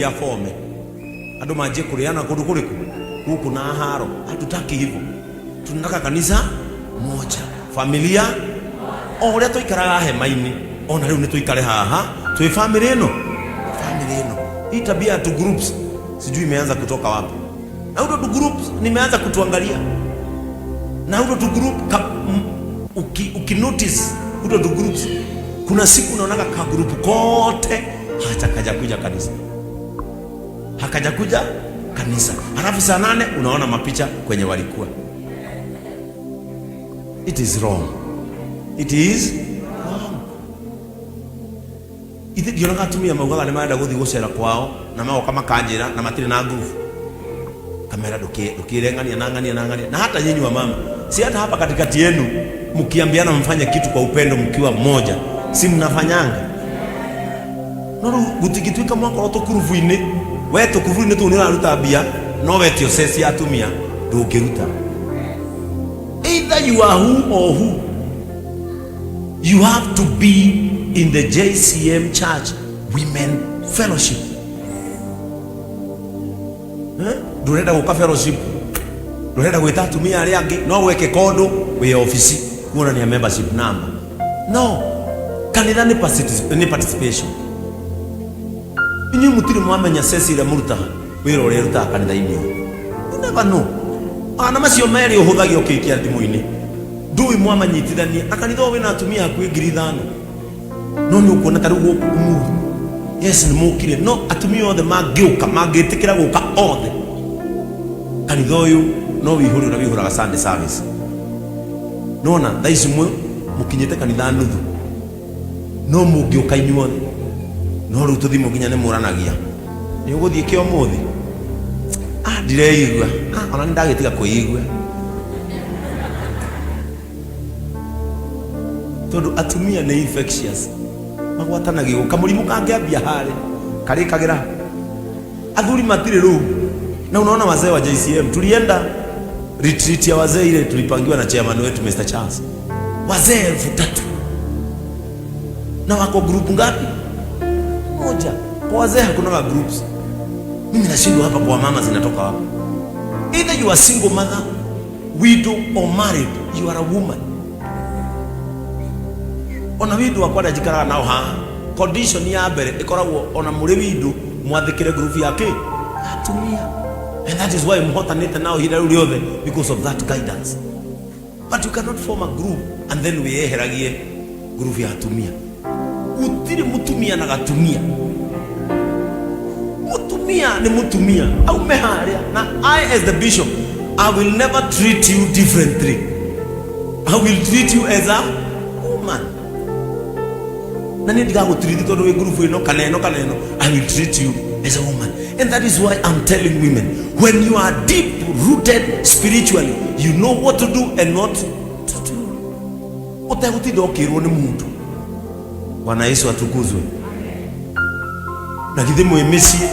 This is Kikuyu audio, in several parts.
Ya fome andu manjie kuriana kundu kuriku guku na haro. Hatutaki hivyo, tunataka kanisa moja, familia o uria tuikaraga hema-ini, ona riu ni tuikare haha twi family ino, family ino. Hii tabia ya tu groups sijui imeanza kutoka wapi, na huto tu groups nimeanza kutuangalia na huto tu group ka, uki notice huto tu groups, kuna siku unaonaga ka group kote hata kuja kanisa, hakaja kuja kanisa, halafu saa 8 unaona mapicha kwenye walikuwa. It is wrong, it is wrong. Ithe ndionaga atumia maugaga nĩ marenda gũthiĩ gũcera kwao na magoka makanjĩra na matirĩ na nguvu kamera, ndũkĩre ng'ania na ng'ania na ng'ania. Na hata nyinyi wa mama, si hata hapa katikati yenu mkiambiana mfanye kitu kwa upendo mkiwa mmoja, si mnafanyanga? No rĩu gũtingĩtuĩka mwakorwo tũkurubu-inĩ, we tũkurubu-inĩ tũu nĩ ũraruta mbia, no we ti oceci atumia ndũngĩruta. Either you are who or who, you have to be in the JCM Church Women Fellowship. Eh? Ndũrenda gũka fellowship, ndũrenda gwĩta atumia arĩa angĩ, no gwĩke kũndũ wĩ ofici kuonania membership number. No kanitha nĩ nĩ participation. Inyuĩ mũtirĩ mwamenya ceci ĩrĩa mũrutaga wĩra ũrĩa ĩrutaga kanitha-inĩ ũyũ. You never know. Ana macio merĩ ũhũthagia ũkĩikia thimũ-inĩ, ndũĩ mwamanyitithania na kanitha ũyũ wĩna atumia hakuhĩ 5,000, no nĩ ũkuona ta rĩu gũkũ Umuru, yes, nĩ mũkire, no atumia othe mangĩũka, mangĩtĩkĩra gũka othe, kanitha ũyũ no wĩihũre ũrĩa wĩihũraga Sunday service. Nona thaa ici mũkinyĩte kanitha nuthu, no mũngĩũka inyuothe, no rĩu tũthimũ nginya nĩ mũranagia, nĩ ũgũthiĩ kĩ ũmũthĩ? Ah, ndireigua. Ah, ona nĩ ndagĩtiga kwĩigua, tondũ atumia nĩ infectious, magwatanagio kamũrimũ kangĩambia harĩa karĩkagĩra. Athuri matirĩ rũu. Na unaona wazee wa JCM, tulienda retreat ya wazee ile tulipangiwa na chairman wetu Mr. Charles, wazee 3,000, na wako group ngapi? Moja. Kwa wazee hakuna groups. Mimi nashindwa hapa kwa mama zinatoka wapi? Either you are single mother, widow or married, you are a woman. Ona widow akwa njikaraga nao haha, condition ya mbere ĩkoragwo ona mũrĩ widow mwathĩkĩre group ya kĩ atumia, and that is why mũhotanĩte nao ihinda rĩu rĩothe, because of that guidance. But you cannot form a group and then wĩyeheragie group ya atumia. Gũtirĩ mũtumia na gatumia. Mũtumia nĩ mũtumia, aume harĩa. Na I as the bishop, I will never treat you differently. I will treat you as a woman, na niĩ ndigagũtirithi tondũ wĩ ngurubu ĩno kana ĩno kana ĩno. I will treat you as a woman, and that is why I'm telling women, when you are deep rooted spiritually, you know what to do and not to do, ũtegũtinda ũkĩrwo nĩ mũndũ. Bwana Yesu atukuzwe. Na githĩ mwĩ mĩciĩ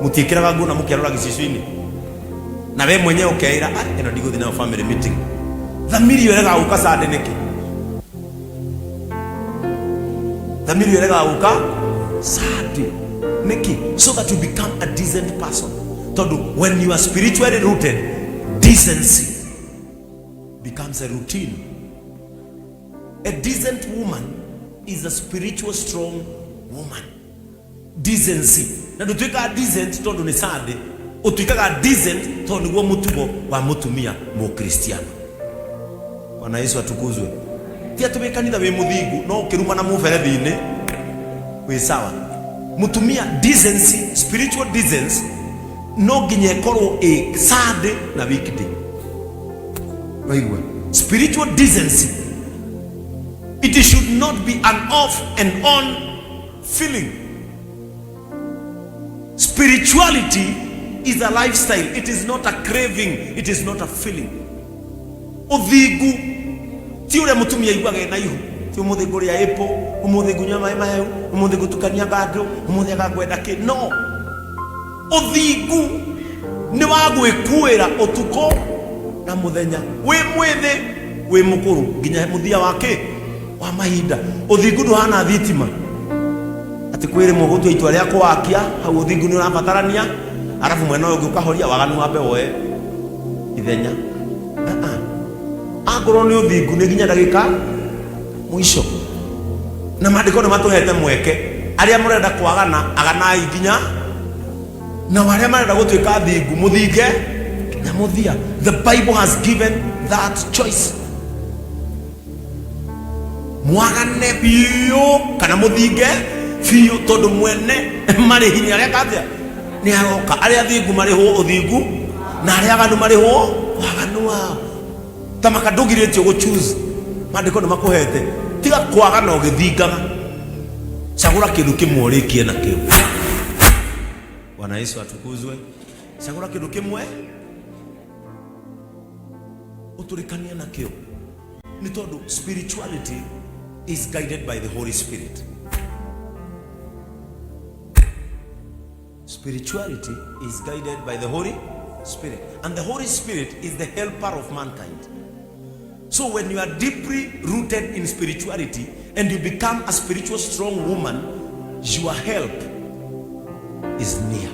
mũtiĩkĩraga nguo na mũkerora gĩcicio-inĩ, na we mwenyewe ũkeĩra, "Ah, ĩno ndigũthiĩ nayo family meeting"? Thamiri ĩyo ĩregaga gũka Sunday nĩkĩ? Thamiri ĩyo ĩregaga gũka Sunday nĩkĩ? So that you become a decent person, tondũ when you are spiritually rooted, decency becomes a routine. A decent woman is a spiritual strong woman. Decency, na ndũtuĩkaga decent tondũ nĩ Sunday, ũtuĩkaga decent tondũ nĩguo mũtugo wa mũtumia mũkristiano. Bwana Yesu atukuzwe. Ti atĩ wĩ kanitha wĩ mũthingu no ũkĩruma na mũberethi-inĩ wĩ sawa. Mũtumia, decency, spiritual decency no nginya ĩkorwo ĩ Sunday na weekday. Waigua? Spiritual decency, it should not be an off and on feeling. Spirituality is a lifestyle. It is not a craving, it is not a feeling. Ũthingu ti ũrĩa mũtumia aiguaga ena ihu, ti ũmũthĩ ngũrĩa apple, ũmũthĩ ngũnyua maĩ mahehu, ũmũthĩ ngũtukania ngandũ, ũmũthĩ agangwenda kĩ. No ũthingu nĩ wa gwĩkuĩra ũtukũ na mũthenya, wĩ mwĩthĩ, wĩ mũkũrũ, nginya mũthia wa kĩ wa mahinda. Ũthingu ndũhana thitima. Atĩ Atĩ kwĩ rĩmwe ũgũtua itua rĩa kũwakia hau ũthingu nĩ ũrabatarania, arabu mwena ũyũ ũngĩ ũkahoria waganu wambe woe ithenya. Ah, ah. Angorwo nĩ ũthingu nĩ nginya ndagĩka mũico. Na maandĩko nĩ matũhete mweke, arĩa mũrenda kwagana aganai nginya, nao arĩa marenda gũtuĩka athingu mũthinge nginya mũthia. The Bible has given that choice. Mwagane biũ kana mũthinge biũ, tondũ mwene marĩhi nĩ areka atĩa? Nĩ aroka. Arĩa athingu marĩhwo ũthingu na arĩa aganu marĩhwo waganu wao. Ta maka ndũgirĩtio gũ choose, maandĩko nĩ makũhete. Tiga kwagana ũgĩthingaga, cagũra kĩndũ kĩmwe ũrĩkie nakĩo. Bwana Yesu atukuzwe. Cagũra kĩndũ kĩmwe ũtũrĩkanie nakĩo, nĩ tondũ spirituality is guided by the Holy Spirit. Spirituality is guided by the Holy Spirit, and the Holy Spirit is the helper of mankind. So when you are deeply rooted in spirituality and you become a spiritual strong woman, your help is near.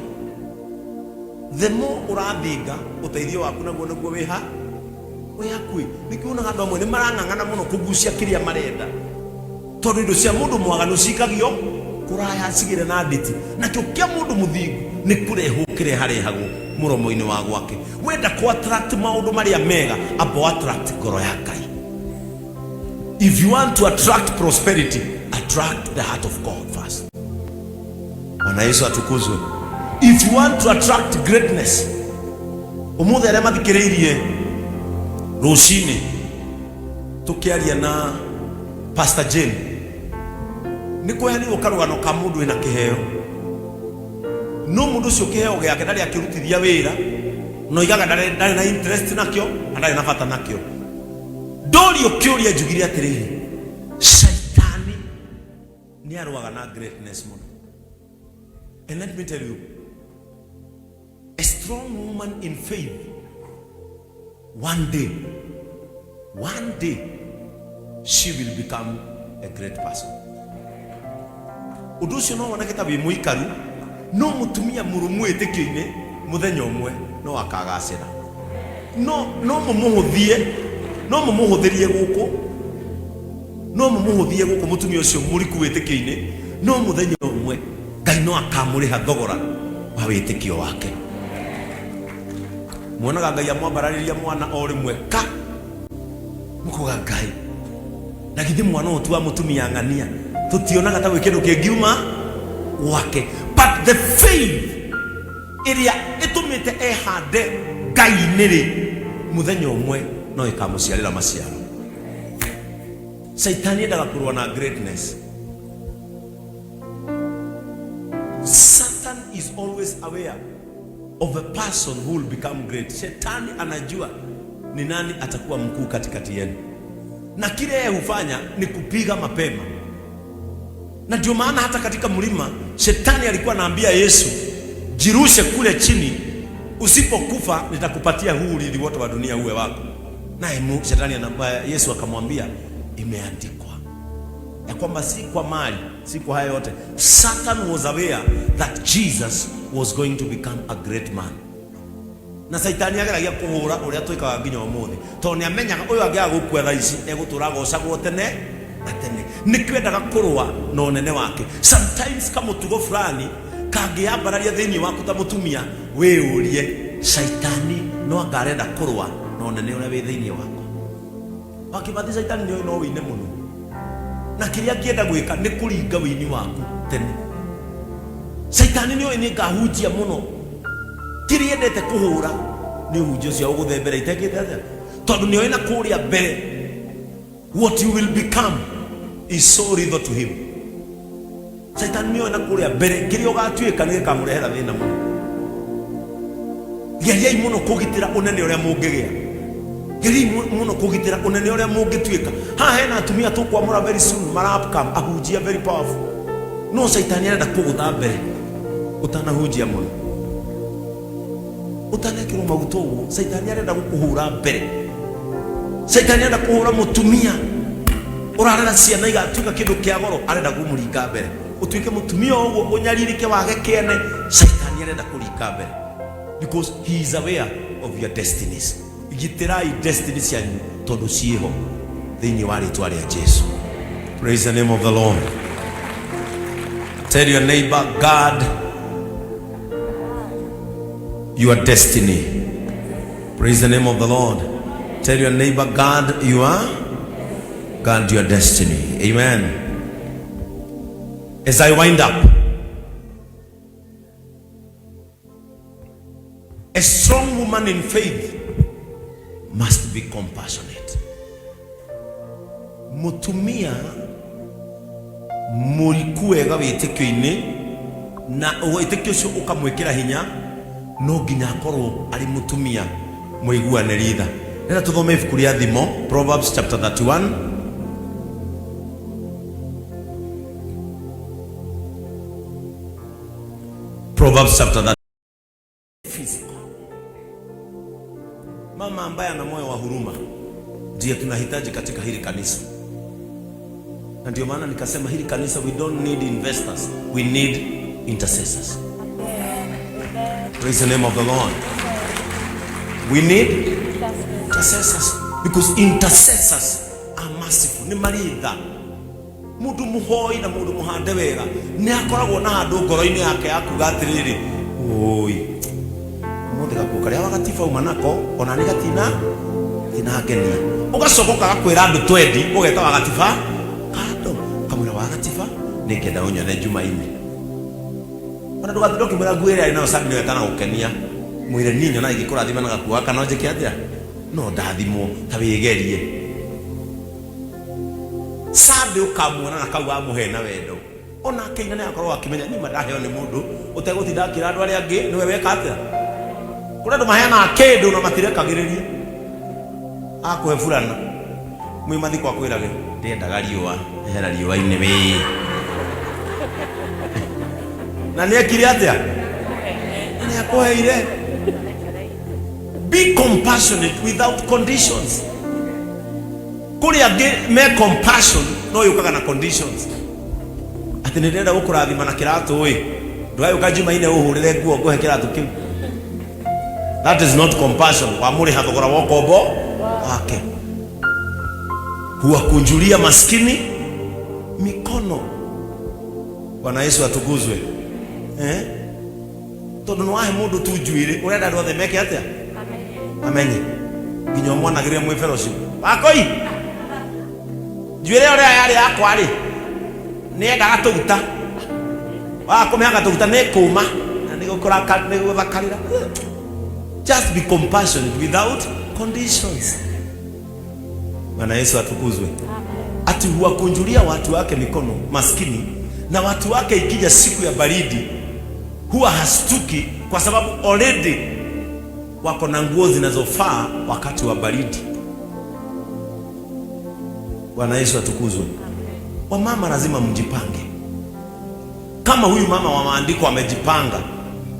The more ũrathinga, ũteithio waku naguo nĩguo wĩha wĩ hakuhĩ. Nĩkĩo wonaga andũ amwe nĩ marang'ang'ana mũno kũgucia kĩrĩa marenda, tondũ indo cia mũndũ mwaganu cikagio kũraya cigĩre na nditi, nakĩo kĩa mũndũ mũthingu nĩ kũrehwo kĩreharehagwo mũromo-inĩ wa gwake. Wenda kũ attract maũndũ marĩa mega, amba attract ngoro ya Ngai. If you want to attract prosperity, attract the heart of God first. Bwana Yesu atukuzwe. If you want to attract greatness, umuthi arĩa mathikĩrĩirie rũcinĩ tũkĩaria na Pastor Jane, nĩ kũheanirwo karũgano ka mũndũ wĩna kĩheo, no mũndũ ũcio kĩheo gĩake ndarĩ akĩrutithia wĩra, no igaga ndarĩ na interest nakĩo na ndarĩ na bata nakĩo. Ndorio kĩũria njugire atĩrĩrĩ, Shaitani nĩ arũaga na greatness mũno. And let me tell you, a strong woman in faith, one day, one day she will become a great person. Ũndũ ũcio no woneke ta wĩ mũikaru, no mũtumia mũrũmu wĩtĩkio-inĩ mũthenya ũmwe no akagacĩra. No mũmũhũthie, no mũmũhũthĩrie gũkũ, no mũmũhũthie gũkũ mũtumia ũcio mũriku wĩtĩkio-inĩ, no mũthenya ũmwe Ngai no akamũrĩha thogora wa wĩtĩkio wake. Muonaga Ngai amwambararĩria mwana o rĩmwe ka mũkoga Ngai, na githĩ mwana ũyũ ti wa mũtumia ng'ania, tũtionaga ta gwĩ kĩndũ kĩngiuma gwake. But the faith ĩrĩa ĩtũmĩte ehande Ngai-inĩ rĩ, mũthenya ũmwe no ĩkamũciarĩra maciaro. Caitani endaga kũrũa na greatness. Satan is always aware of a person who will become great. Shetani anajua ni nani atakuwa mkuu katikati yenu, na kile yeye hufanya ni kupiga mapema. Na ndio maana hata katika mlima shetani alikuwa anaambia Yesu, jirushe kule chini, usipokufa nitakupatia huu urithi wote wa dunia uwe wako. Naye shetani anamba, Yesu akamwambia, imeandikwa ya kwamba si kwa mali, si kwa haya yote. Satan was aware that Jesus was going to become a great man. Na Saitani ageragia kũhũra ũrĩa twĩkaga nginya ũmũthĩ, tondũ nĩ amenyaga ũyũ angĩaga gũkua thaa ici egũtũra agocagwo tene na tene. Nĩkĩo endaga kũrũa na ũnene wake. Sometimes kamũtugo fulani kangĩyambararia thĩinĩ waku ta mũtumia, wĩyũrie, Shaitani no anga arenda kũrũa na ũnene ũrĩa wĩ thĩinĩ wakwa? Wakĩbathi Shaitani nĩoĩ no wĩine mũno, na kĩrĩa angĩenda gwĩka nĩ kũringa wĩini waku tene. Shaitani nĩoĩ nĩ ngahunjia mũno, kĩrĩa endete kũhũra nĩ ũhunjia ũcio ũgũthe mbere itekĩte atĩa, tondũ nĩoĩ na kũrĩa mbere what you will become is so lethal to him. Shaitani nĩoĩ na kũrĩa mbere kĩrĩa ũgatuĩka nĩ gĩkamũrehera thĩna mũno. Geriai mũno kũgitĩra ũnene ũrĩa mũngĩgĩa, geriai mũno kũgitĩra ũnene ũrĩa mũngĩtuĩka. Haha hena atumia tũkwamũra very soon, marapcam ahunjia very powerful, no Shaitani arenda kũgũtha mbere ũtanahunjia mũno, ũtanekĩrwo maguta ũguo. Shaitani arenda gũkũhũra mbere. Shaitani arenda kũhũra mũtumia ũrarera ciana igatuĩka kĩndũ kĩa goro, arenda kũmũringa mbere. Ũtuĩke mũtumia o ũguo, ũnyarirĩke, wage kĩene. Caitani arenda kũringa mbere because he is aware of your destinies. Gitĩrai destiny cianyu tondũ ciĩho thĩinĩ wa rĩtwa rĩa Jesu. Praise the name of the Lord. Tell your neighbor, guard your destiny. Praise the name of the Lord. Tell your neighbor, guard your destiny. Amen. As I wind up, a strong woman in faith must be compassionate. Mutumia mũriku wega wĩtĩkio-inĩ na wĩtĩkio ũcio ũkamwĩkĩra hinya, no nginya akorwo arĩ mũtumia mũiguanĩri tha. Rĩrĩa tũthome ibuku rĩa Thimo, Proverbs chapter 31. Proverbs chapter 31. Physical. Mama ambaye ana moyo wa huruma ndiye tunahitaji katika hili kanisa, na ndio maana nikasema hili kanisa, we don't need investors, we need intercessors. Praise the name of the Lord. We need intercessors because intercessors are merciful. Nĩ marĩ tha. Mũndũ mũhoi na mũndũ mũhande wega nĩ akoragwo na handũ ngoro-inĩ yake ya kuga atĩrĩrĩ, ũi, ũmũthĩ gakuo karĩa wagatiba uma nako ona nĩ gatina tinangenia. Ũgacoka ũkaga kwĩra andũ twendi, ũgeta wagatiba kando, ũkamwĩra wagatiba nĩngenda ũnyone Jumaine. Ona ndũgatinda ũkĩmwĩra nguo ĩrĩa arĩ nayo Sunday nĩyo ĩtanagũkenia, mwĩre niĩ nyonaga ĩngĩkũrathima na gakuo gaka no njĩke atĩa, no ndathimwo, ta wĩgerie. Sunday ũkamuona na kau wamũhe na wendo, ona akĩina nĩ akorwo akĩmenya niĩ ndaheo nĩ mũndũ ũtegũtinda akĩra andũ arĩa angĩ nĩwe weka atĩa. Kũrĩ andũ maheanaga kĩndũ na matirekagĩrĩria, akũhe burana mwĩ mathiko akwĩrage ndiendaga riũa, ehera riũa-inĩ wĩ. Na nĩ ekire atĩa? Na nĩ akũheire. Be compassionate without conditions. Kũrĩ angĩ me compassion no yũkaga na conditions, atĩ nĩ ndĩrenda gũkũrathima na kĩratũ ĩ, ndũgagĩũka Jumaine ũhũrĩre nguo ngũhe kĩratũ kĩu. That is not compassion. Wamũrĩha thogora wa ũkombo wake. Huwakunjulia maskini mikono. Bwana Yesu atukuzwe, eh? Tondũ nĩ wahe mũndũ tu njuĩrĩ, ũrenda andũ othe meke atĩa? Amenye. Nginya ũmwanagĩrĩre mwĩ fellowship, wakoi njuĩrĩ ĩyo rĩrĩa yarĩ yakwa rĩ, nĩyendaga tũguta, waga kũmĩhaka tũguta nĩ kũma na nĩ gũthakarĩra. Just be compassionate without conditions. Bwana Yesu atukuzwe. Ati huwakunjulia watu wake mikono maskini, na watu wake ikija siku ya baridi huwa hastuki, kwa sababu already wako na nguo zinazofaa wakati wa baridi. Bwana Yesu atukuzwe. Wamama lazima mjipange. Kama huyu mama wa maandiko amejipanga,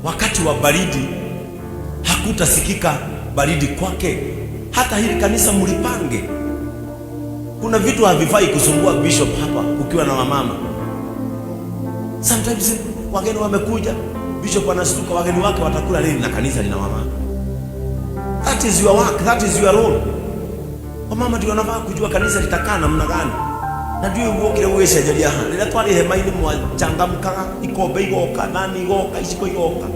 wakati wa baridi hakutasikika baridi kwake. Hata hili kanisa mlipange. Kuna vitu havifai kusumbua bishop hapa ukiwa na wamama. Sometimes wageni wamekuja, bishop anastuka, wageni wake watakula lini na kanisa lina wamama? That is your work, that is your role. Wamama ndio wanafaa kujua kanisa litakaa namna gani. Na ndio guokire gwĩcenjeria haha. Rĩrĩa twarĩ hema-inĩ mwachangamkaga, ikombe igoka, thani igoka, iciko igoka.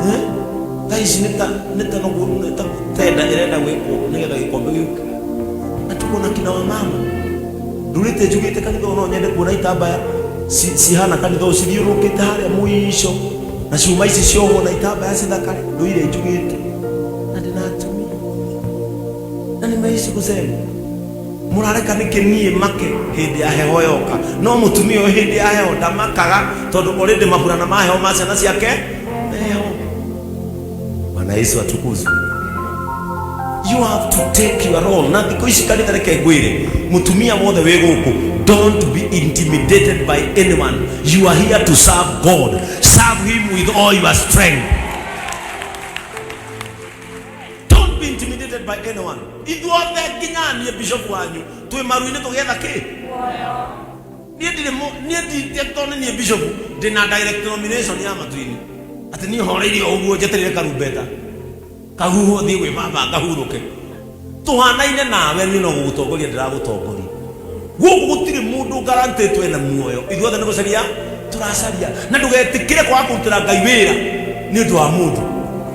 Eh? Thaa ici nĩ ta nĩ ta tenda ĩrenda gwĩkwo nĩgetha gĩkombe gĩũke. Na tuko na kina wamama. Ndurĩte njugĩte kanitha ũyũ no nyende kuona itambaya cihana kanitha ũyũ cithiũrũrũkĩte harĩa mũico, na ciuma ici ciohwo na itambaya cithakare. Ndũire njugĩte na ndĩna atumia na nĩ maici gũcemba. Mũrareka nĩkĩ niĩ make hĩndĩ ya heho yoka, no mũtumia ũyũ hĩndĩ ya heho ndamakaga, tondũ already maburana ma heho ma ciana ciake meho. Bwana Yesu atukuzwe. You have to take your role. Na thikũ ici kanitha, reke ngwĩre mũtumia wothe wĩ gũkũ, don't be intimidated by anyone. You are here to serve God. Serve him with all your strength. Don't be intimidated by anyone. Ithuothe nginya niĩ bishop wanyu twĩ maru-inĩ tũgĩetha kĩ? Niĩ ndirĩ niĩ ndi tondũ niĩ bishop ndĩ na direct nomination ya matu-inĩ. Atĩ niĩ horeirie o ũguo njetereire karumbeta kahuhwo thiĩ gwĩ baba ngahurũke. Tũhanaine nawe, niĩ no gũgũtongoria ndĩragũtongoria. Gũkũ gũtirĩ mũndũ garantĩtwo ena muoyo, ithuothe nĩ gũcaria tũracaria. Na ndũgetĩkĩre kwaga kũrutĩra Ngai wĩra nĩ ũndũ wa mũndũ.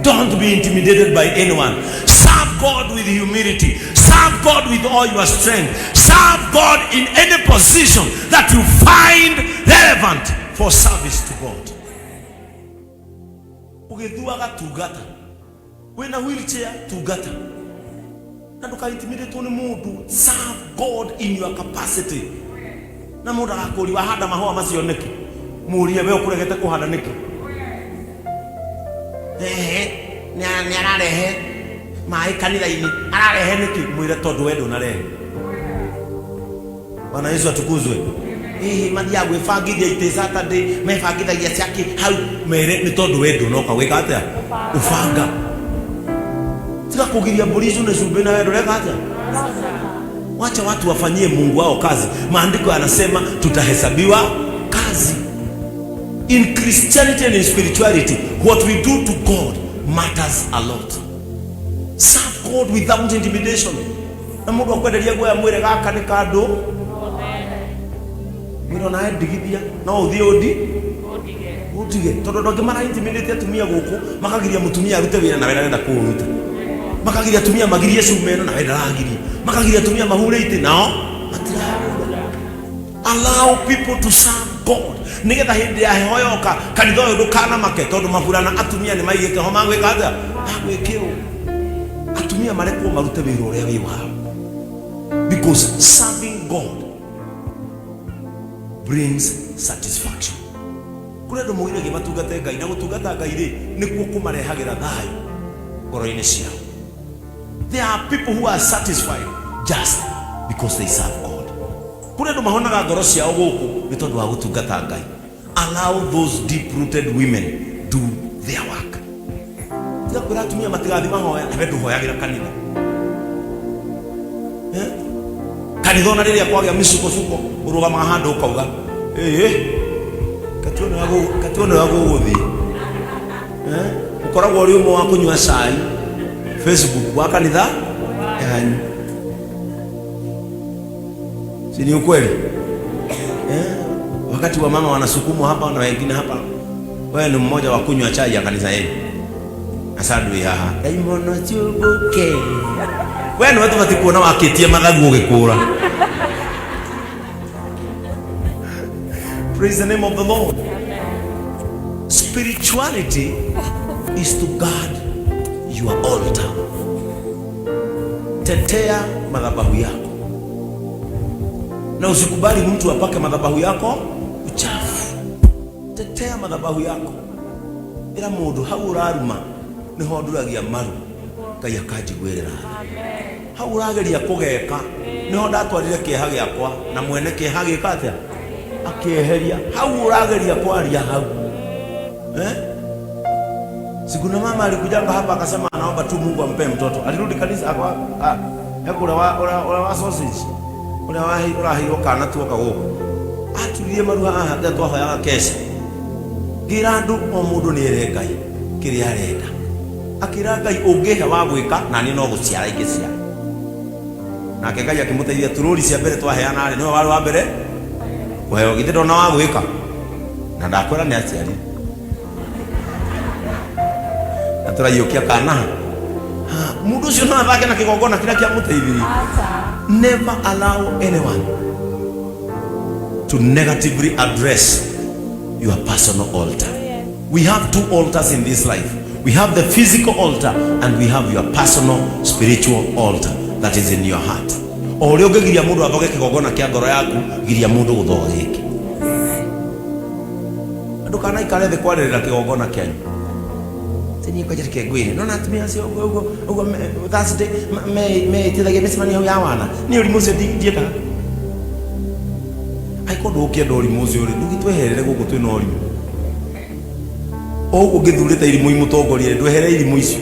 Don't be intimidated by anyone. Serve God with humility. Serve God with all your strength. Serve God in any position that you find relevant for service to God. Ũgĩthuaga tungata, wĩna wheelchair tungata, na ndũkaintimidatwo nĩ mũndũ. Serve God in your capacity. Na mũndũ agakũria wahanda mahũa macio nĩkĩ, mũrie we ũkũregete kũhanda nĩkĩ. Ehe, nĩ ararehe maĩ kanitha-inĩ, ararehe nĩkĩ? Mwĩre tondũ we ndũnarehe. Bwana Yesu atukuzwe. Hihi mathiaga gwĩbangithia itĩ Saturday, mebangithagia ciakĩ hau, mere nĩ tondũ we ndũnoka gwĩka atĩa? Ũbanga. Tiga kũgiria mbũri icune cumbĩ na we ndũreka atĩa? Wacha watu wafanyie Mungu wao kazi. Maandiko yanasema tutahesabiwa kazi. In Christianity and in spirituality, what we do to God matters a lot. Serve God without intimidation. Na mundu akwenderia guoya mwire gaka nĩ kandũ, mwire onawe ndigithia no ũthiĩ ũndi ũndige, tondũ andũ angĩ mara intimidate atumia gũkũ, makagiria mũtumia arute wĩra nawe ndarenda kũũruta, makagiria atumia magirie cuma ĩno nawe ndaragiria, makagiria atumia mahure itĩ nao matirahura. Allow people to serve God nigetha hĩndĩ ya heho yoka kanitha ũyũ ndũkanamake, tondũ maburana atumia nĩ maigĩte ho magwĩka atĩa? Magwĩkĩrwo. Atumia marekwo marute wĩra ũrĩa wĩ wao, because serving God brings satisfaction. Kũrĩ andũ mũgiragia matungate Ngai, na gũtungata Ngai rĩ nĩkuo kũmarehagĩra thayũ ngoro-inĩ ciao. There are people who are satisfied just because they serve God. Kũrĩ andũ mahonaga ngoro ciao gũkũ nĩ tondũ wa gũtungata Ngai. Allow those deep rooted women do their work. Tiga kwĩra atumia matigathi mahoya na we ndũhoyagĩra kanitha. Eh? Kanitha ona rĩrĩa kwagĩa mĩsukosuko ũrũgamaga handũ ũkauga ĩĩ katuone wa gũgũthiĩ. Eh? Ũkoragwo ũrĩ ũmwe wa kũnyua cai Facebook wa kanitha yanyu. Si ni ukweli? Eh? Wakati wa mama wanasukumwa hapa na wengine hapa, wewe ni mmoja wa kunywa chai ya kanisa yenu. Asandui haha ndaimono ciũmbũke, we nĩwe tũbatiĩ kuona wakĩtie mathagu ũgĩkũra. Praise the name of the Lord. Spirituality is to guard your altar. Tetea madhabahu yako na usikubali mtu apake madhabahu yako uchafu. Tetea madhabahu yako. Ĩra mũndũ hau ũraruma nĩho nduragia maru, Ngai akanjiguĩrĩra tha. Hau ũrageria kũgeka nĩho ndatwarire kĩeha gĩakwa na mwene kĩeha gĩka atĩa? Akĩeheria. Hau ũrageria kwaria hau, eh? Siku na mama alikujanga hapa akasema anaomba tu Mungu ampe mtoto. Alirudi kanisa akwa ah, ule wa ule wa sausage ule wa ũraheirwo kana tuoka gũkũ aturirie maru haha rĩrĩa twahoyaga kesha, ngĩra andũ o mũndũ nĩ ere Ngai kĩrĩa arenda. Akĩra Ngai ũngĩhe wa gwĩka na niĩ no gũciara ingĩciara. Nake Ngai akĩmũteithia, turũri cia mbere twaheana rĩ, nĩwe warĩ wa mbere kũheo. Githĩ ndona wa gwĩka? Na ndakwĩra nĩ aciarire na tũraiyũkia kana. Ha, mũndũ ũcio no athake na kĩgongona kĩrĩa kĩamũteithirie. Never allow anyone to negatively address your personal altar. We have two altars in this life. We have the physical altar and we have your personal spiritual altar that is in your heart. O ũrĩa ũngĩgiria mũndũ athoge kĩgongona kĩa ngoro yaku, giria mũndũ gũthoga gĩkĩ. Ndũkanaikare thĩ kwarĩrĩra kĩgongona kĩanyu. Niĩ kwanja reke ngwĩre, nona atumia acio ũguo ũguo ũguo Thursday meĩtithagia mĩcemanio hau ya wana. Niĩ ũrimũ ũcio ndiendaga. Angĩkorwo ndũgũkĩenda ũrimũ ũcio rĩ, ndũgĩtweherere gũkũ twĩna ũrimũ. O ũguo ngĩthurĩte irimũ imũtongorie rĩ, ndweherere irimũ icio.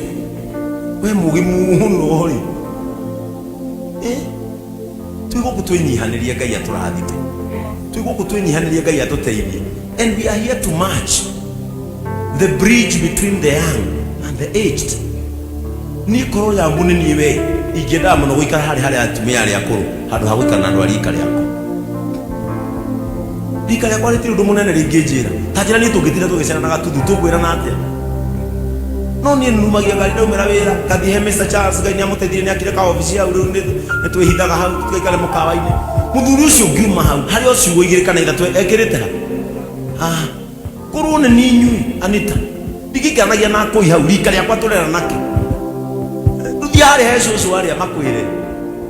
We mũgĩ mũno rĩ. Eh? Twĩ gũkũ twĩnyihanĩrie Ngai atũrathime, twĩ gũkũ twĩnyihanĩrie Ngai atũteithie, and we are here to march the bridge between the young and the aged. Niĩ korwo yambu nĩ niĩ we ingĩendaga mũno gũikara harĩ harĩa atumia arĩa akũrũ handũ ha gũikara na andũ a rika rĩakwa. Rika rĩakwa rĩtirĩ ũndũ mũnene rĩngĩnjĩra. Ta njĩra niĩ tũngĩtinda tũgĩcerana gatuthu tũkwĩrana atĩa? No niĩ numagia ngari ndaumĩra wĩra ngathiĩ he Mr. Charles. Ngai nĩamũteithirie, nĩakire ka obici hau, rĩu nĩtwĩhithaga hau tũgaikare mũkawa-inĩ. Mũthuri ũcio ngiuma hau harĩ o ciugo igĩrĩ kana ithatũ ekĩrĩte ha haha. Korwo nĩ niĩ inyuĩ Anita, ndingĩikaranagia na akũi hau rika rĩakwa tũrera nake. Rĩu harĩa he cũcũ arĩa makwĩre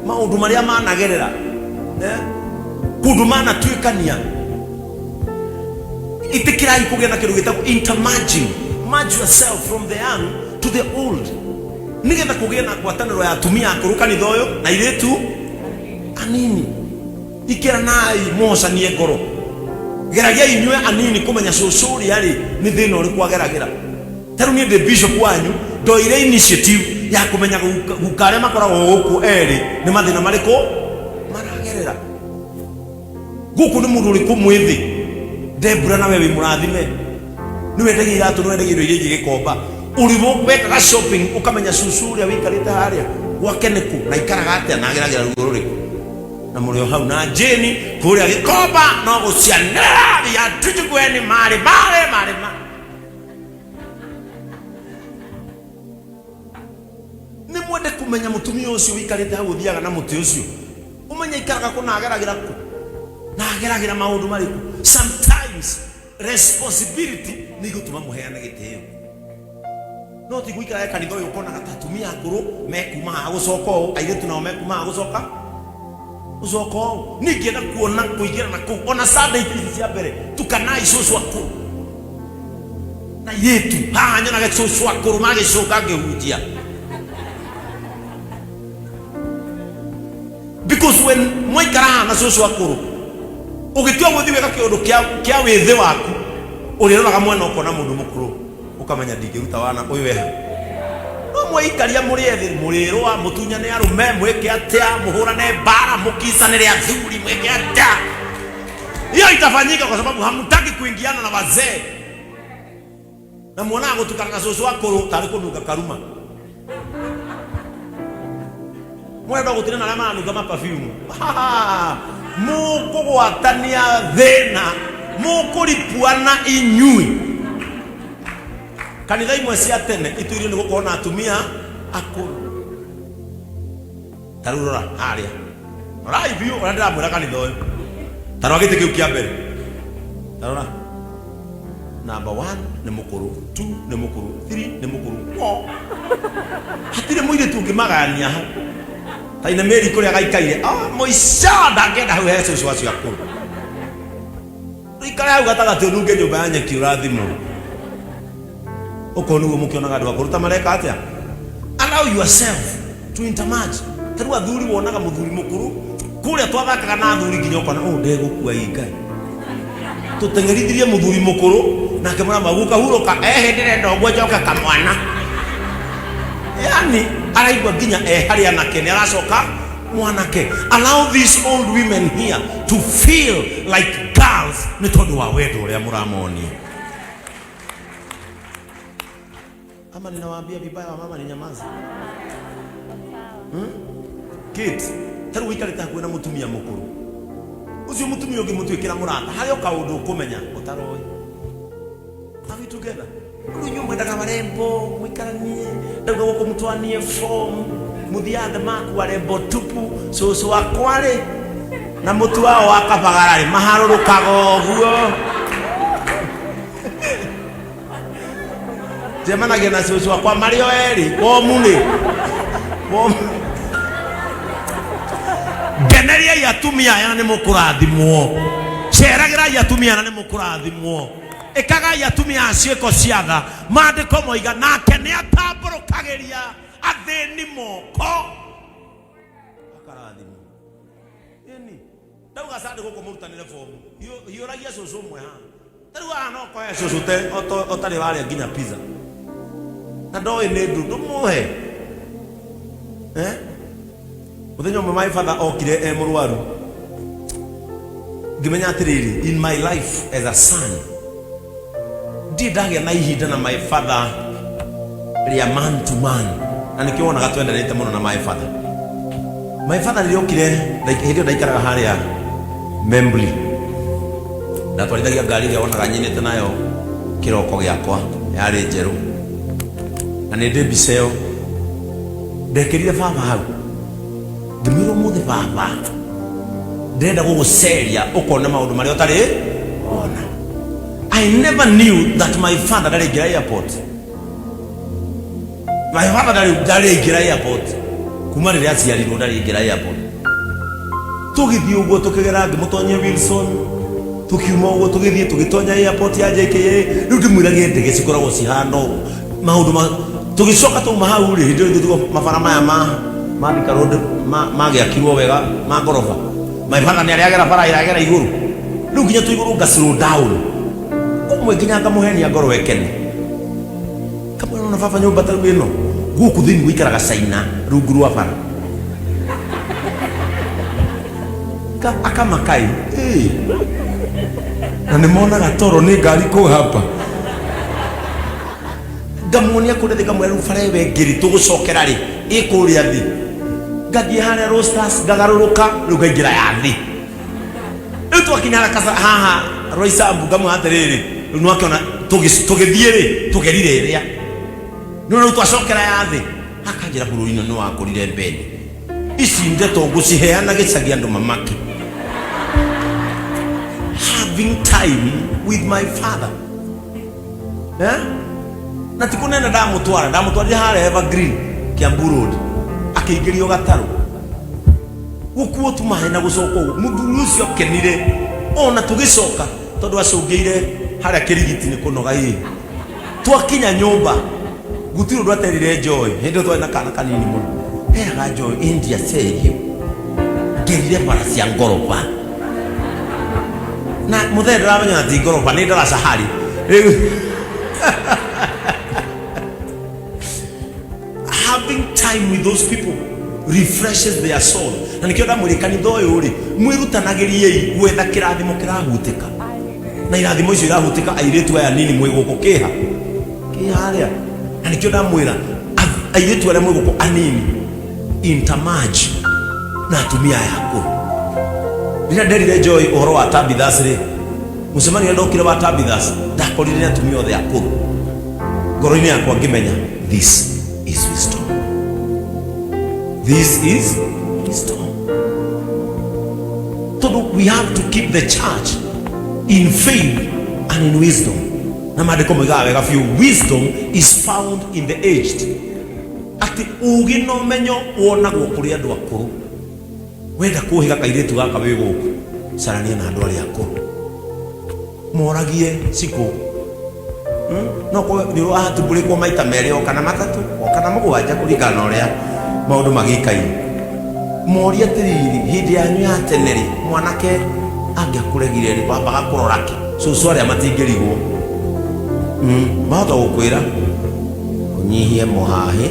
maũndũ marĩa managerera, eh? Kũndũ manatuĩkania. Ĩtĩkĩrai kũgĩa na kĩndũ gĩtagwo intermerging. Merge yourself from the young to the old, nĩgetha kũgĩe na ngwatanĩro ya atumia akũrũ kanitha ũyũ na airĩtu anini. Ikĩranai mũhocanie ngoro. Geragiai inyuĩ anini kũmenya cũcũ ũrĩa rĩ nĩ thĩna ũrĩkũ ageragĩra. Ta rĩu niĩ ndĩ bishop wanyu, ndoire initiative ya kũmenya guka arĩa makoragwo gũkũ erĩ nĩ mathĩna marĩkũ maragerera. Gũkũ nĩ mũndũ ũrĩkũ mwĩthĩ? Debra, nawe wĩ mũrathime, nĩ wendagia iratũ, nĩ wendagia indo iria ingĩ gĩkomba. Ũrĩ wekaga shopping ũkamenya cucu ũrĩa wĩikarĩte harĩa gwake nĩ kũ na aikaraga atĩa na ageragĩra ruo rũrĩkũ. Na mũrĩ o hau na Jane kũrĩa gĩkomba no gũcianĩrĩra viatu marĩ marĩ marĩ ma nĩ mwende kũmenya mũtumia ũcio ũikarĩte hau ũthiaga na mũtĩ ũcio, ũmenye aikaraga kũ na ageragĩra kũ na ageragĩra maũndũ marĩkũ. Sometimes responsibility nĩ igũtũma mũheane gĩtĩo, no ti gũikara kanitha ũyũ ũkonaga ta atumia akũrũ mekuma haha gũcoka ũũ, airĩtu nao mekuma haha gũcoka ũũ. Niĩ ingĩenda kuona kũingĩra na kũu ona Sunday ici cia mbere, tukanai cũcũ akũrũ na airĩtu haha, nyonage cũcũ akũrũ magĩcũnga ngĩhunjia, because when mwaikara haha na cũcũ akũrũ, ũgĩtua gũthiĩ gwĩka kĩũndũ kĩa wĩthĩ waku, ũrĩroraga mwena ũkona mũndũ mũkũrũ ũkamenya ndingĩruta wana ũyũ eha. No mweikaria mũrĩ ethĩ, mũrĩrũa, mũtunyane arũme, mwĩke atĩa, mũhũrane mbara, mũkicanĩre athuri, mwĩke atĩa, hiyo itafanyika kwa sababu hamtaki kuingiana na wazee na muonaga gũtukana na cũcũ akũrũ tarĩ kũnunga karuma. Mwenda gũtina na arĩa maranunga ma perfume, mũkũgwatania thĩna, mũkũripuana inyuĩ. Kanitha imwe cia tene itũirio nĩ gũkorwo na atumia akũrũ. Ta rĩu rora harĩa, rorai biũ ũrĩa ndĩramwĩra. Kanitha ũyũ, ta rora gĩtĩ kĩu kĩa mbere, ta rora number 1 nĩ mũkũrũ, 2 nĩ mũkũrũ, 3 nĩ mũkũrũ, 4 hatirĩ mũirĩtu ũngĩmagayania hau. Ta ine mĩri kũrĩa gaikaire, ah, mũico ndangĩenda hau he cũcũ acio akũrũ. Ũikare hau gatagatĩ ũnunge nyũmba ya nyeki, ũrathimwo. Okorwo nĩguo mũkĩonaga andũ akũrũ ta mareka atĩa, allow yourself to intermerge. Ta rĩu athuri, wonaga mũthuri mũkũrũ kũrĩa twathakaga na athuri nginya ũkona ũũ ndegũkua ĩ Ngai tũteng'erithirie mũthuri mũkũrũ nake mũramaguka hurũka ehe ndĩrenda ũguo njoke kamwana. Yani araigua nginya e harĩ anake nĩ aracoka mwanake. Allow these old women here to feel like girls nĩ tondũ wa wendo ũrĩa mũramonia. Ama ninawaambia vibaya wamama ni nyamaza? Hmm? Kate, ta rĩu ũikarĩte hakuhĩ na mũtumia mũkũrũ ũcio, mũtumia ũngĩmũtuĩkĩra mũrata harĩ o kaũndũ ũkũmenya ũtaroĩ. Are we together? Rĩu inyuĩ mwendaga warembo mũikaranie, ndauga gũkũ mũtwanie form, mũthiaga thĩ maku warembo tupu. Cũcũ wakwa rĩ na mũtu wao wa kabagara rĩ maharũrũkaga ũguo. Njemanagia na cũcũ wakwa marĩ o erĩ bomu rĩ bomu. Ngeneriai atumia aya na nĩ mũkũrathimwo. Ceragĩrai atumia aya na nĩ mũkũrathimwo. Ĩkagai atumia aya ciĩko cia tha. Maandĩko moiga nake nĩ atambũrũkagĩria athĩni moko akarathimwo. Ĩni ndauga Sunday gũkũ mũrutanĩre bomu, hiũragia cũcũ ũmwe haha. Ta rĩu haha no koe cũcũ ũtarĩ warĩa nginya pizza na ndoĩ nĩ ndũ ndũmũhe, eh? Mũthenya ũmwe my father okire e mũrwaru, ngĩmenya atĩrĩrĩ, in my life as a son ndirĩ ndagĩa na ihinda na my father rĩa man to man, na nĩkĩo wonaga twendanĩte mũno na my father. My father rĩrĩa okire, hĩndĩ ĩyo ndaikaraga harĩa Membli, ndatwarithagia ngari ĩrĩa wonaga nyinĩte nayo kĩroko gĩakwa, yarĩ njerũ, na nĩ ndĩ mbica ĩyo. Ndekĩrire baba hau, ngĩmwĩra, ũmũthĩ baba ndĩrenda gũgũceria ũkone maũndũ marĩa ũtarĩ ona. I never knew that my father ndarĩ aingĩra airport. My father ndarĩ aingĩra airport kuma rĩrĩa aciarirwo, ndarĩ aingĩra airport. Tũgĩthiĩ ũguo, tũkĩgera, ngĩmũtonyia Wilson, tũkiuma ũguo, tũgĩthiĩ tũgĩtonya airport ya JKIA. Rĩu ndĩmwĩrage ndege cikoragwo cihana ũũ, maũndũ ma tũgĩcoka twauma hau rĩ, hĩndĩ ĩyo ithuĩ mabara maya ma Thika Road magĩakirwo wega ma ngoroba. My father nĩ arĩagera bara ĩragera igũrũ, rĩu nginya twĩ igũrũ nga slow down kũmwe, nginya ngamũhenia ngoro ĩkene. Kamwĩra, ona baba, nyũmba ta rĩu ĩno gũkũ thĩinĩ gũikaraga China rungu rwa bara. Akamakai ĩĩ, na nĩ monaga toro nĩ ngari kũhamba. Ngamuonia kũrĩa thĩ, ngamwĩra, rĩu bara ĩyo ĩngĩ rĩ, tũgũcokera rĩ, ĩ kũrĩa thĩ. Ngathiĩ harĩa Roasters, ngagarũrũka, rĩu ngaingĩra ya thĩ. Rĩu twakinya harĩa haha Roysambu, ngamwĩra atĩrĩrĩ, rĩu nĩwakĩona tũgĩthiĩ rĩ, tũgerire ĩrĩa no rĩu twacokera ya thĩ. Akanjĩra, bũrũri-inĩ nĩ wakũrire mbeni ici, ndeto ngũciheana gĩcagi andũ mamake. Having time with my father, eh? Na ti kũnene ndamũtwara, ndamũtwarire harĩa Evergreen, Kiambu Road, akĩingĩrio gatarũ gũkuo tu maĩ na gũcoka ũguo. Mũthuri ũcio akenire ona tũgĩcoka, tondũ acũngĩire harĩa kĩrigiti nĩ kũnoga. Ĩ twakinya nyũmba gũtirĩ ũndũ aterire Joy. Hĩndĩ ĩyo twarĩ na kana kanini mũno, eraga Joy, India cerio ngerire bara cia ngoroba na mũthee ndĩramenya na ti ngoroba, nĩ ndaraca harĩ rĩu. Having time with those people refreshes their soul, na nikio ndamwĩrĩ kanitha ũyũ rĩ, mwĩrutanagĩriei gwetha kĩrathimo kĩrahutĩka, na irathimo icio irahutĩka airĩtu aya nini mwĩ gũkũ kĩha kĩharĩa. Na nikio ndamwĩra airĩtu arĩa mwĩ gũkũ anini, intermarge na atumia aya akũrũ. Rĩrĩa nderire Joy ũhoro wa Tabithas rĩ, mũcemanio ũrĩa ndokire wa Tabithas, ndakorire nĩ atumia othe akũrũ. Ngoro-inĩ yakwa ngĩmenya, this is wisdom, this is wisdom, tondũ we have to keep the church in faith and in wisdom. Na maandĩko moigaga wega biũ, wisdom is found in the aged, atĩ ũũgĩ na ũmenyo wonagwo kũrĩ andũ akũrũ. Wenda kũhĩga kairĩtu gaka wĩ gũkũ, carania na andũ arĩa akũrũ, moragie cikũ. No korwo nĩ ũratubũrĩkwo maita merĩ o kana matatũ o kana mũgwanja, kũringana na ũrĩa maũndũ magĩikaire. Morie atĩrĩrĩ, hĩndĩ yanyu ya tene rĩ, mwanake angĩakũregire rĩ, wambaga kũrora kĩ? Cũcũ arĩa matingĩrigwo. Mahota gũkwĩra ũnyihie mũhahĩ,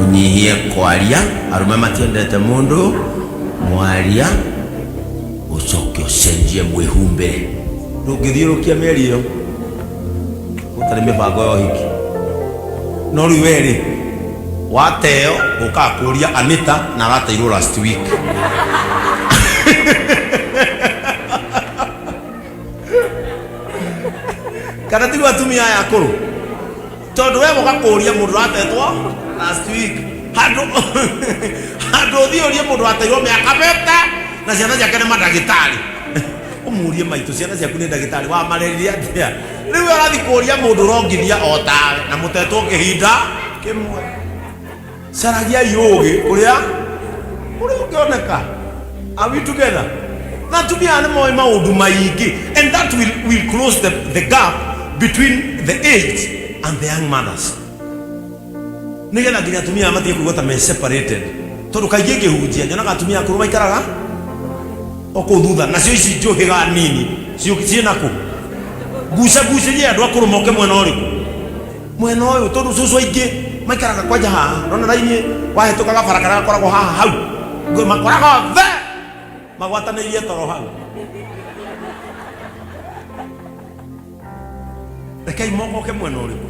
ũnyihie kwaria, arũme matiendete mũndũ mwaria, ũcoke ũcenjie mwĩhumbĩre. Ndũngĩthiũrũkia mĩeri ĩyo gũtarĩ mĩbango ya ũhiki. No rĩu we rĩ, wateo ũkaga kũria Anita na arateirwo last week. Kana tiguo atumia aya akũrũ? Tondũ we woka kũria mũndũ ũratetwo last week, handũ ũthiĩ ũrie mũndũ wateirwo mĩaka mĩte na ciana ciake nĩ mandagĩtarĩ, ũmũrie, maitũ, ciana ciaku nĩ ndagĩtarĩ, wamarerire atĩa? Rĩu we ũrathiĩ kũria mũndũ ũrongithia o tawe na mũtetwo kĩhinda kĩmwe. Caragiai ũũgĩ kũrĩa ũngĩoneka. Are we together? Na atumia aya nĩ moĩ maũndũ maingĩ, and that will close the gap between the aged and the young mothers, nĩgetha nginya atumia aya matige kũigua ta me separated, tondũ kaingĩ ngĩhunjia nyonaga atumia akũrũ maikaraga o kũu thutha, nacio ici njũhĩga nini ciĩ nakũ. Ngucagucĩrie andũ akũrũ moke mwena ũrĩkũ? Mwena ũyũ, tondũ cũcũ aingĩ Maikaraga kwanja haha, nona raini wahĩtũkaga bara karĩa gakoragwo haha hau. Makoraga othe magwatanĩirie toro hau. Rekei mogoke mwena ũrĩkũ?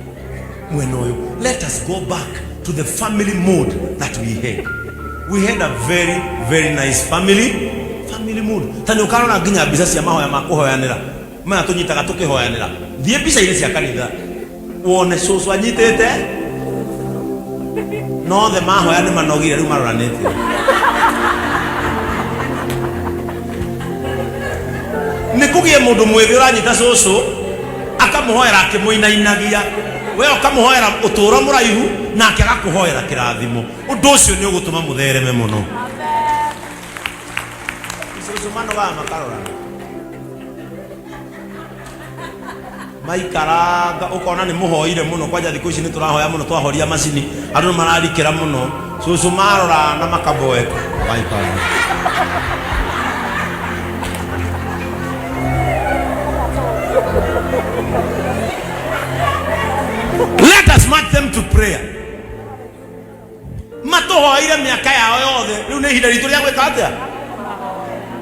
Mwena ũyũ. Let us go back to the family mode that we had. We had a very very nice family mode. Ta nĩ ũkarora nginya mbica cia mahoya ma kũhoyanĩra maya tũnyitaga tũkĩhoyanĩra. Thiĩ mbica-inĩ cia kanitha wone cũcũ anyitĩte nothe mahoya nĩ manogire rĩu maroranĩtie. Nĩ kũgĩe mũndũ mwĩthĩ ũranyita cũcũ akamũhoera akĩmũinainagia, we ũkamũhoera ũtũũro mũraihu nake agakũhoera kĩrathimo. Ũndũ ũcio nĩ ũgũtũma mũthereme mũno. Cũcũ manogaga makarorana maikaranga, ũkona nĩ mũhoire mũno. Kwanja thikũ ici nĩ tũrahoya mũno, twahoria macini andũ nĩ mararikĩra mũno. Cũcũ marora na makaboeka maikaranga. Let us march them to prayer. Matũhoeire mĩaka yao yothe, rĩu nĩ ihinda ritũ rĩa gwĩka atĩa?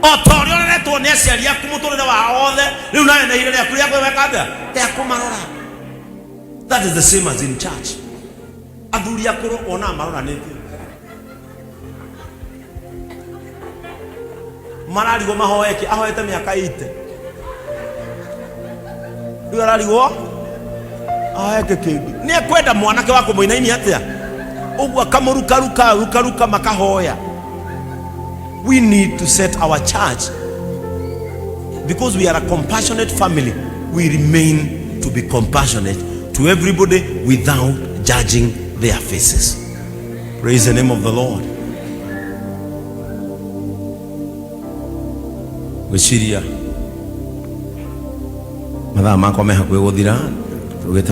O ta ũrĩa ũreretwo nĩ aciari aku mũtũrĩre wao wothe, rĩu nawe nĩ ihinda rĩaku rĩa gwĩka atĩa? Rĩa kũmarora. That is the same as in church. Athuri akũrũ wonaga maroranĩtie, mararigwo mahoeke. Ahoete mĩaka 80, rĩu ararigwo ahoeke kĩngĩ. Nĩ ekwenda mwanake wa kũmũinainia atĩa ũguo, akamũrukaruka rukaruka makahoya. We need to set our church because we are a compassionate family. We remain to be compassionate to everybody without judging their faces. Praise the name of the Lord. Gwĩciria mathaa makwa me hakuhĩ gũthira. Tũgĩte.